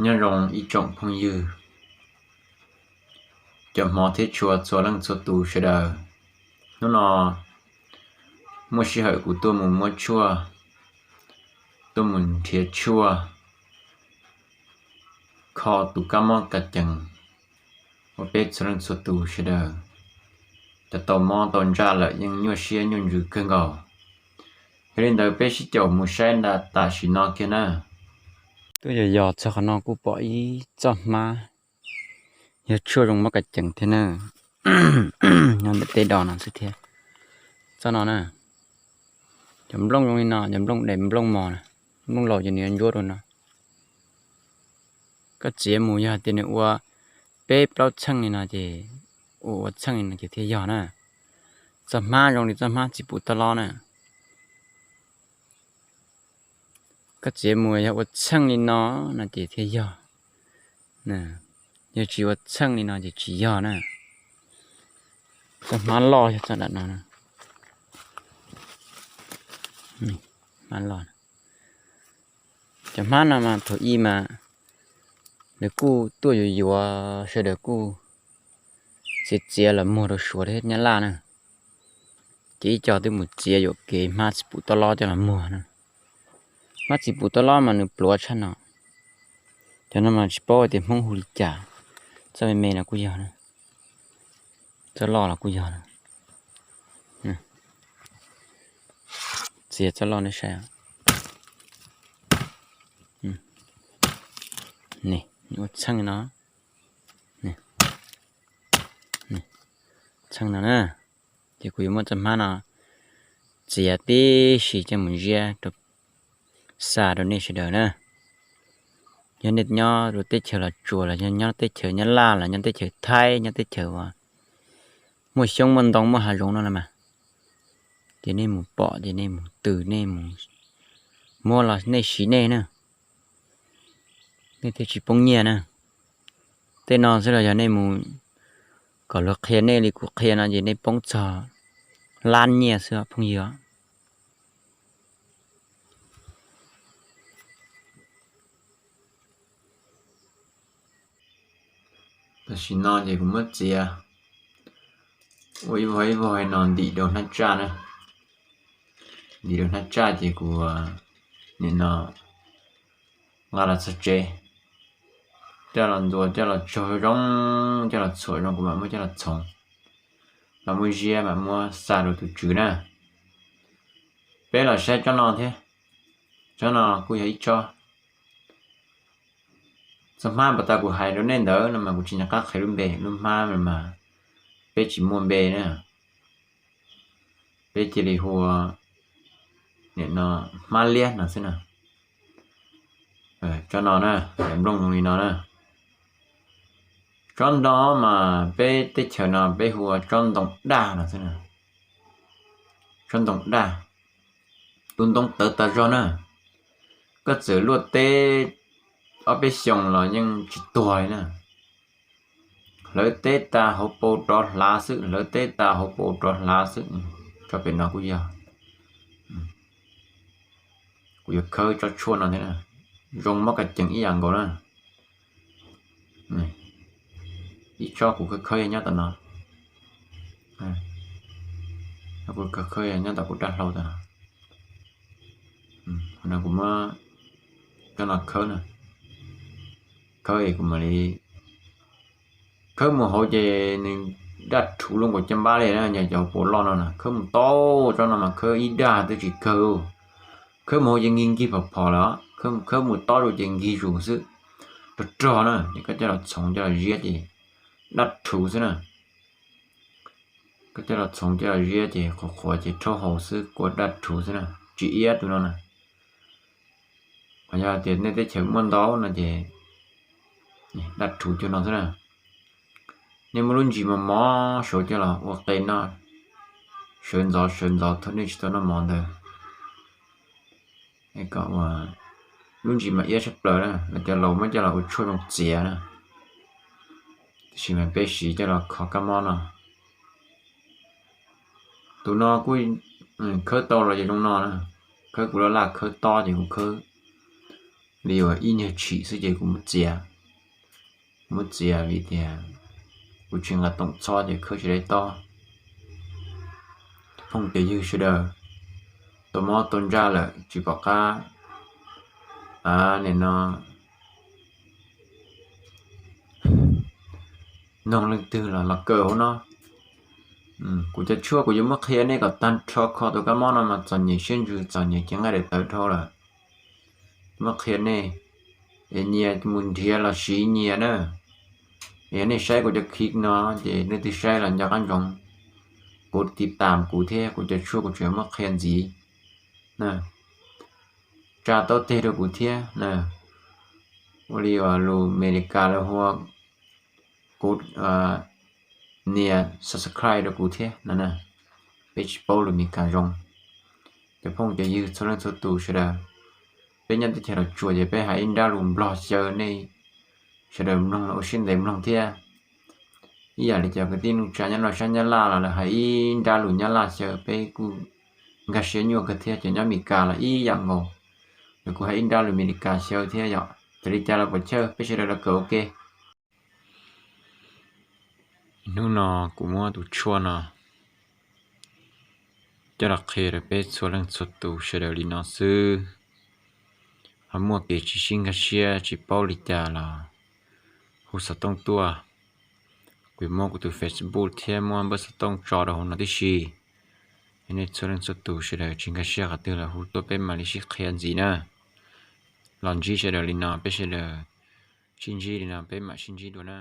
Nyob zoo ib tsoom phooj ywg, cov hmov thiab tshua txhua leej txhua tus sawv daws. Hnub no muaj sij hawm kuv tuaj mus muab tshuaj, tuaj mus nrhiav tshuaj kho tus kab mob kas cees uas peb txhua leej txhua tus sawv daws cov tau mob tau ntsaj lawm yeej nyuaj siab nyuaj ntsws kawg nkaus. Yog li ntawd peb sib caum mus saib nta tam sim no kiag na. Tuaj yos yos txog qhov no kuj pom ib txoj hmab, yog tshuaj zoo mob kas cees thiab na. Nyob ntawm tej do no xwb thiab. Txoj no na, cov nplooj zoo li no, cov nplooj daim nplooj mos, nplooj laus ces nws yuav ntsuab rau no. Koj txiav mus yog tias nws ua peb plaub txheej li no ces, ua ua txheej li no ces thiaj yog na. Txoj hmab zoo li txoj hmab txiv pum toj lob na, koj txiav mus yog ua txheej li no no ces thiaj yog. Yog tsis ua txheej li no ces tsis yog na. Txoj hmab loj yog txoj nram no. Hmab loj. Cov hmab no mas thaum ub mas lawv kuj tuaj yuav yuav, sawv daws kuj txiav txiav los muag rau Suav thiab Nyab Laj na. Ces ib co twb mus txiav yuam kev hmab txiv pum toj lob coj los muag na. Hmab txiv pum toj lob mas nws pluav tshaj no. Cov no mas tsis paub tias Hmoob hu li cas. Txoj me me no kuj yog na, txoj loj los kuj yog na. Txiav txoj loj nej saib. Ua txheej no, txheej no na. Ces kuv yuav muab txoj hmab no txiav tib si coj mus ziab rau, xa rau nej sawv daws na. Yog nej nyob rau teb chaws Los Tsuas los yog nyob teb chaws Nyab Laj los nyob teb chaws Thaib, nyob teb chaws uas muaj xyoob muaj ntoo muaj hav zoov no los mas, ces nej mus pom ces nej mus tw, nej mus muab los nej siv nej na, nej thiaj tsis poob nyiaj na. Tej no xwb los yog nej mus kom luag qhia nej li kuv qhia no ces nej poob txog lab nyiaj xwb os phooj ywg. Tam sim no ces kuv muab txiav ua ib vog ib vog no ntim rau hnab tsaj na. Ntim rau hnab tsaj ces kuv nim no nqa los txog tsev, coj los ntxuav, coj los tsaug zoo, coj los txhuam zoo, kuv mam muab coj los txhoov, mam muab ziab, mam muab xa rau tus tswv na. Peb los saib tsob no thiab. Tsob no kuj yog ib tsob. Txoj hmab puas tas kuv hais rau nej ntawd no mas kuv tsis nco qab qhia lub npe, lub hmab no mas peb tsis muaj npe na, peb cia li hu ua nim no hmab liab no xwb na. Tsob no na, nplooj zoo li no na. Tsob no mas peb teb chaws no peb hu ua tsob ntoo daj no xwb na. Tsob ntoo daj, tus ntoo tawv tas zog na. Koj txawm luaj teb ob peb xyoos los yeej tsis tuag li na. Hlawv teb tas hauv paus rov hlav xwb, hlawv teb tas hauv paus rov hlav xwb. Tsob pem no kuj yog, kuv yuav khawb tsob tshuaj no thiab, zoo mob kas cees ib yam nkaus na. Ib tsob kuv khawb khawb yog nyob tom no, kuv khawb khawb yog nyob tom kuv dab hlau tom no. Qhov no kuv muab coj los khawb na, khawb es kuv mam li khawb mus hauv ces nws daj rhuv lub nkaus caj npab li na, yog cov hauv paus loj no na. Khawb mus tau tsob no mas khawb ib dag twb tsis kawg. Khawb mus hauv ces nkig nkig phom phom lawm, khawb mus tob rau ces nkig zus xwb, rog rog na. Ces koj coj los txhoov coj los ziab ces daj rhuv xwb na. Koj coj los txhoov coj los ziab ces qhuav qhuav ces rhaub haus xwb, kua daj rhuv xwb na, tsis iab tus no na. Qhov yog tias nej teb chaws muaj ntau no ces daj rhuv cuag no xwb na. Nej muab lub ntsis mos mos sawv coj los ua qe noj, sawv ntxov sawv ntxov thaum nej tsis tau noj mov ntawd, kom ua lub ntsis mas iab tshaj plaws na, los cov laus muab coj los ua tshuaj zoo txiav na. Tab sis mas peb siv coj los kho kab mob no. Tus no kuj khawb tau los ces zoo no na. Khawb kuv laj laj khawb tob ces kuv khawb li uas ib nyuag tshim xwb ces kuv muab txiav, muab txiav vim tias kuv tsis nqa toom txhob ces khawb tsis daib tob. Phooj cov ywg sawv daws, tau mob tau ntsaj lawm tsis pom qab, a, nim no noog leej twg los los kawm hauv no. Kuv cov tshuaj kuv yuav muab qhia nej kom tag nrho kho tus kab mob no mas txom nyem siab ntsws, txom nyem cev nqaij daim tawv dhau lawm. Muab qhia nej, es nyias mus nrhiav los siv nyias na. Es yog nej saib kuv cov clip no ces leej twg saib los nco qab ntsoov kuv tiv tam kuv thiab, kuv cov tshuaj kuv tseem muab qhia ntxiv na. Tsa taub teg rau kuv thiab na. Ua li uas lus Amelikas lawv hu ua kuv, nias subscribe rau kuv thiab no na. Peb tsis paub lus Amelikas zoo. Cov phooj cov ywg txhua leej txhua tus sawv daws, peb nyob teb chaws Los Tsuas ces peb hais ib nrab lus Nplog xyaw, nej sawv daws mloog los ua siab ntev mloog thiab. Ib yam li cov kwv tij neej tsa nyob rau sab Nyab Laj los lawv hais ib nrab lus Nyab Laj xyaw peb kuj nkag siab nyuaj kawg thiab. Cov nyob Amelikas los ib yam nkaus, lawv kuj hais ib nrab lus Amelikas xyaw thiab yom. Txawm li cas los puas chawj, peb sawv daws los kawm ua ke. Hnub no kuv muab tus tshuaj no coj los qhia rau peb txhua leej txhua tus sawv daws li no xwb. Ho muaj kev tsis sib nkag siab tsis paub li cas los hu xov tooj tuaj. Kuv yuav muab kuv tus Facebook thiab muab npawb xov tooj tso rau hauv no tib si. Nej txhua leej txhua tus sawv daws tsis nkag siab qhov twg los hu tuaj peb mam li sib qhia ntxiv na. Los ntsib sawv daws li no, peb sawv daws sib ntsib li no, peb mam sib ntsib dua na.